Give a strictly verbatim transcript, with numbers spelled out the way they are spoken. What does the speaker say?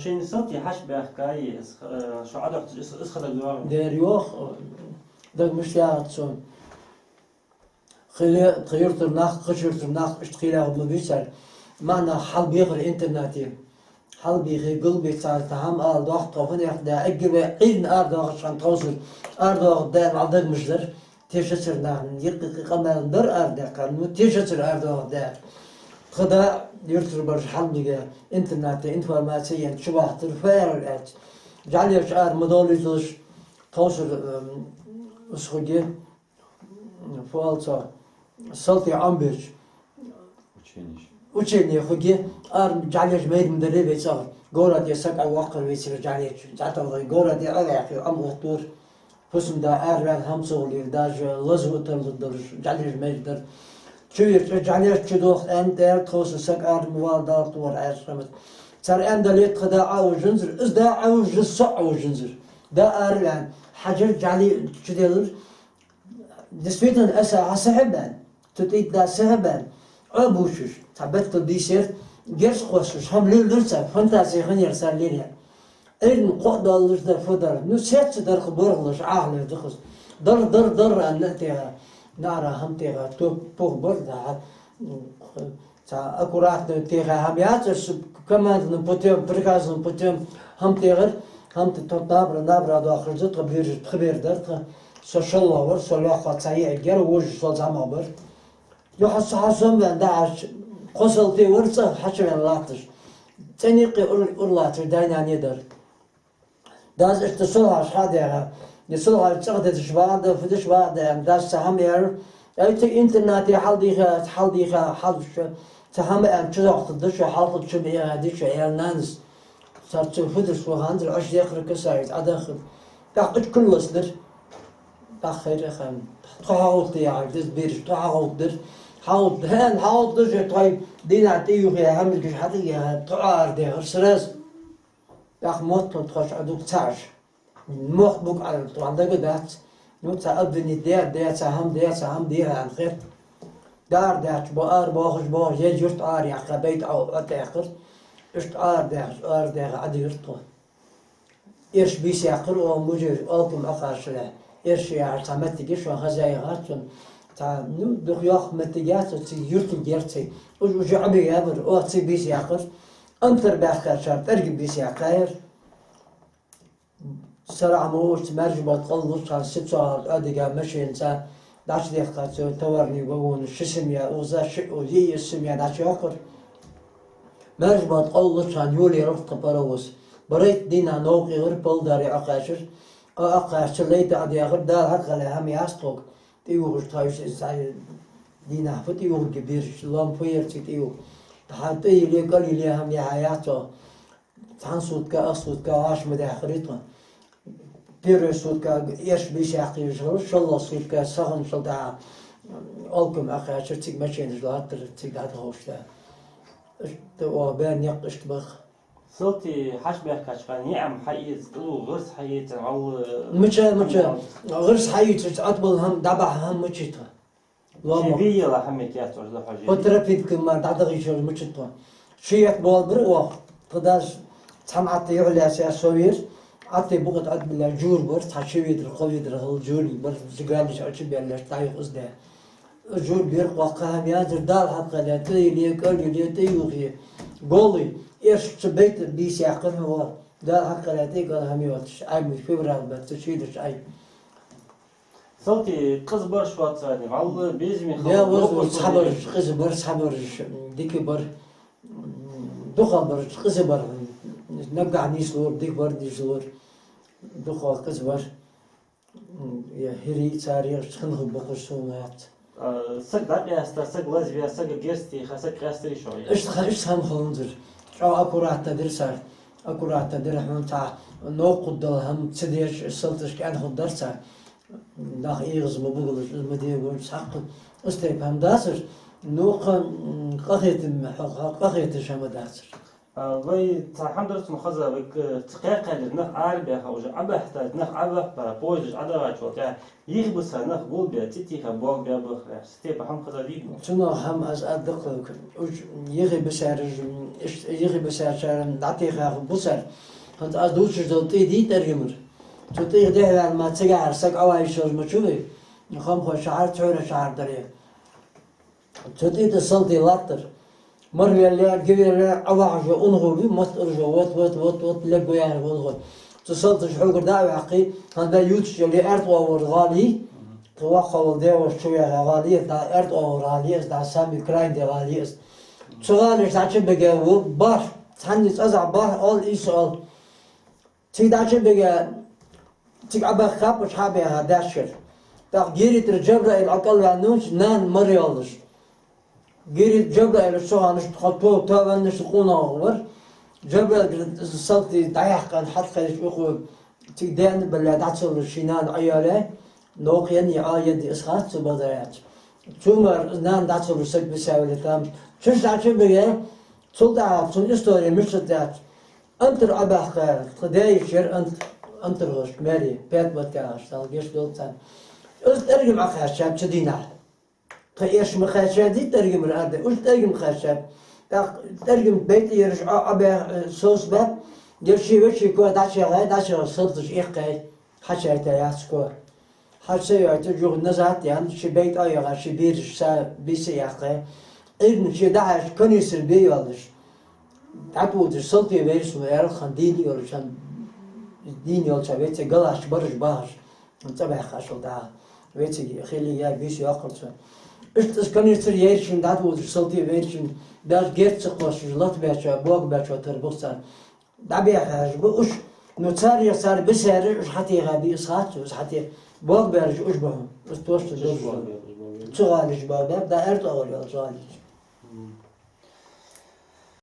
Шоай салтий хьачубаьхкай, из, э, шо Ӏодохьийтача, из, из хӀама дагадоагӀий? Дера йоах, дагадоагӀа мишта яхац сона. Хиле, тха юртара нах, кхыча юртара нах, иштта хилаьгӀа ма бийцар. Маьнах хьалбехар интернате. Хьалбийхе, гулбе цар, тха хӀама ала доахк тхо, фуннагӀа да, эггара вай Ӏуйранна арадоахача хана тховсар, арадоахаргда аьнна, вӀалла дагамаш дар. Тешацар нахана, юкъе-юкъе къамаьл дар арадаьккхар, ну, тешацар арадоахаргда. Тха да юртара бараш хьалбига, интернате информаци енна чубахийтар, фу аьлар аьлча. ЖӀалеш ара ма довлийталаш, тховсар, эм, из хургья, фу оал цох, салтий Ӏомабеча. Ученеш. Учене хургья, ара жӀалеш майра ма дарий вай цӀагӀара. Говра тӀа саг Ӏовоаккхар вецара жӀалеча. ЗӀаталгӀай говра тӀа Ӏоваьккхе, Ӏомаоттавора. ФусамдӀа араваьнна хӀама ца хуле, даже лаза а тарлургдолаш, жӀалеш майра дар. Чувеча жӀалеш чудоагӀа аьнна, тӀера тховсар саг ара ма вала далла тховра Ӏаьржа хӀамат. Цар аьнна дале, тха да Ӏовужанзар, из да Ӏовужа, со Ӏовужанзар. Да араваьнна, хьажар жӀали чуделлар, действительно, Ӏийса хьасахьаб аьнна, цу тӀа да сахьаб аьнна, Ӏобувцаш, цхьа беттал бийсар, герз кхоссаш, хӀама леладир цар, фантази хиннаяр цар лелаяр. Ӏуйранна кхоъ доллаш дар, фу дар. Ну, сецца дар-кх борхӀалаш, Ӏахале дукхаза. Дар, дар, дар аьнна а теха, наӀара хӀама теха, топ, пух бар, да, хьа, Цхьа аккуратно теха хӀама яц, уж командным путём, приказным путём хӀама техар, хӀама тӀа тхо набара, набара доахаш да, тха бераш, пхи бер дар тха. Со шоллагӀа вар, со лоакхача цхьа йиӀиг яр, вожаш сол зӀамагӀа бар. Юха со хьасомаваьнна даьхьача, кхо салти вар цӀагӀа хьачувена латташ. ЦӀенъюкъе ур-, ура латташ даь-нана дар. Дас иштта сулхьаш хьадеха, е сулхьаш цӀагӀа дедаш вагӀа да, фу деш вагӀа да аьнна, дас цхьа хӀама яьр. Ай, цига интернате хьалдийха, хьалдийха, хьалдуша, цхьа хӀама аьнна, чудоагӀаргда шо, хьалхарча ма яха дича, аьнна нанас. Цар цу фу деш ваха ханзар, Ӏаш дехар касаец, Ӏадахар. ТӀаккха ича куллас дир. ТӀаккха хайра хан. Тхо хьагӀовтта яхар, деза бераш, тхо хьагӀовттадир. ХьагӀовтта, хӀана хьагӀовттадир, тхоай дийнахьа тӀаювха, хӀамилгаш хьатӀаяха, тхо арадехар сразу. ТӀаккха мотт тхоаш Ӏодуг ца Ӏаш. Мохк буг Ӏа тхона дага дац. Ну, цхьа обвинить де, де, цхьа хӀама де, цхьа хӀама де, аьнна хет. Дар даьча бо, ара бохаш, бохаш, е юрт ара яьккха, байт Ӏо-, Ӏотаьккхар. Иштта ара даьхаш, ара даьха Ӏодигар тхо. Эрш бийса яьккхар, оаха мужир, Алкум Ӏокхачале. Эрш яхар цхьа моттиг я, шоана хоза яхац цун. Цхьа, ну, дукха йоккха моттиг яц, цига юртаргья цхьа. Уж, уж Ӏобига бар, оаха цига бийса яьккхар. Антар баьхкачар, тӀарга бийса яьккхаяр. Сарахьа ма воча, маьрша бутт къовлалуча хана сица гӀорта Ӏодига машенаца дӀачудехка цу товарни вагона ши семья, укхаза шиъ, йиъ семья дӀачуйоаккхар. Маьрша бутт къовлалуча хана йолаелар тха паровоз. Барайтта дийнахьа новкъа хилар, полдари Ӏокхаьчар. Ӏо-, Ӏокхаьчача лай тӀа Ӏодехар, Дала хьакхелла хӀама яц тхога. ТӀаювхаш тхоаш из цхьа дийнахьа фу тӀаювхаргья бераш, лоам фу яр цига тӀаювха. Хьа тӀа йиле, кӀал йиле хӀама яхьа яц оаха. Цхьан сутка, ах сутка гӀаш ма даьхарий тхо. Первая сутка эрш бийса яьккха езаш хилар, шоллагӀа сутка сахана шал дӀа Алкум Ӏокхаьчар, цига машенаш латтар, цига дӀатӀаховш да. Иштта оаха баь никъ иштта ба-кх. Салтий хьачубаьхкача хана ниӀам хьаэца, тӀадувха гӀирс хьаэца, валла, мича, мича, гӀирс хьаийцача, атбал хӀама, дӀабахьа хӀама мича тха. Лома. Ший бе яла хӀама яц оаш да хьажа. По тропинкам мара дӀадахийта йиш яр мича тхо. Ши етт бола бар оаха. Тха дас цхьан Ӏатта юхьлаьца со вера. Ӏатта букъа тӀа Ӏадбилла жура бар, цхьа ши ведар, кхо ведар хилла жура бар, зигаллаш Ӏочубаьллаш, дӀаюха из да. Жура бер кхоаккха хӀама яздар, Дала хьакхелла, тӀа йиле, кӀал йиле, тӀаювхе. Голый, эрш цу байта бийса яьккхар хьона оаха. Дала хьакхелла, тӀа кӀал хӀама йоацаш, Ӏай ма февраль бац, шийдача Ӏай. Салтий къиза бараш вацар, валла, безаме хала. Я, воз-, воз цхьабараш къиза бар, цхьабараш дика бар, дукхагӀбараш къиза бар. Наггахьа нийслора, дика бар нийслора, дукхагӀа къиза бар. Я хӀирий цар яхаш хӀама хургболаш сона яц. А, саг дӀакъаьста, саг лазаве, саг герз теха, саг къаьстарий шо? Иштта ха-, иштта хӀама хуланзар. ЧӀоагӀа аккуратно дир цар. Аккуратно дир хьона, цхьа новкъа хургдола хӀама ца деш, салташка аьнна хургдар цар. Нах эгӀаз ма бугалаш, из ма де вайна цхьаккха. Из тайпа хӀама дацар, ну, кхы, м, къахетам, хьо-, хьо-, къахеташ хӀама дацар. А, вай цхьа хӀама дар цунах хеза, вай к-, цу кхаь кхаьллера нах арабаьха, уже Ӏобахийтача нах Ӏобахийта, поездаш Ӏодахачул тӀехьагӀа, юхебиса нах гулбе, цӀи тийха, болх бе бахараш. Цу тайпа хӀама хеза дий хьона? Цунах хӀама аз аргда-кх хьога. Уж юхебисараш, ишта юхебисараш дӀатийха бусар. ХӀанз аз дувцаш дола тӀий дий ТӀаргамера. Цу тӀийх дехьаваьнна ма цигахьара саг Ӏовайшалж ма чу вий. Хамхой шахьар, Цхьорой шахьар дар ер. Цу тӀий тӀа салтий латтар. Мара ваьле, гӀа ваьле, Ӏовахьаш вола унахо вий, моастагӀа уж, вот, вот, вот, вот, лергва яхаш вола унахо. Цу салташа хьогара дӀа а ваьккхе, хӀанз вай ювцаш йолча аьрда оагӀора гӀала я, тха воккхагӀвола даь-воша чу ваьха гӀала я, дӀа аьрда оагӀора гӀала я из, дӀа самый крайний гӀала я из. Цу гӀалашка дӀачубига ва бархӀ, цхьанне цкъаза бархӀ оал, ийс оал. Цига дӀачубига, цига Ӏобаьхка кхаьппача хьа а баьха даьшкара. ТӀаккха гиритӀара Джабраил ӀокӀалваьннав цун нана мара йоаллаш. ГиритӀа Джабраил цу ханашка тхо то-, тоавеннаш къонах вар. Джабраилгара салтий дӀаяьккха хьатӀакхаьчача укхо цига даьна бале дӀа ца луш ший нана Ӏойоалаяьй, новкъа еннай, Ӏоеннай из хац цу базар яц. Цу мара нана дӀа ца луш саг висавелла там. Цу чу дӀачубига, цул тӀехьагӀа цун истори мишта дац. Антар Ӏобаьхка, тха даь-йиша яр ант-, антархошка маьре, пятьдесят яхаш, Дала гешт долда царна. Уж ТӀаргам Ӏокхаьчаб цу дийнахьа. Тха эш ма кхаьчадий ТӀаргамера аргда, уж ТӀаргам кхаьчаб. ТӀаккха ТӀаргама байтӀа ераш Ӏо-, Ӏобаьхка, э, совцабаьб, ер ший веший коа дӀачуяхай, дӀачуяхаш салташ эккхай, хьачуйойтаяц коа. Хьачу ца йойташ, юха назад а яьнна, ший байтӀа а йоагӀа, ший бераш са бийса а яьккхай. Ӏуйрийна ше дӀахьежача, канисар бе йоаллаш, дӀатӀаводаш салтий вайра сона, аьлар, хӀанз дийна йолча, дийна йолча веций галаш, бараш бахаш, цӀабаьхкачул тӀехьагӀа. Веций хилийя бийса йоаккхар цо. Иштта из канисар яьрча, дӀатӀаводаш салтий вайрча, даже герз ца кхоссаш латабаьчоа, болх баьчоа тара ба-кх царна. ДӀабаьхаб уж. Ну, царех цар бисараш уж хьатӀехьа бий, из хац, из хьатӀе-, болх баьраш уж ба хьона. Из точно долаш ба. Цу гӀалашка болх баьб, дӀа аьрда оагӀора йолча гӀалашка.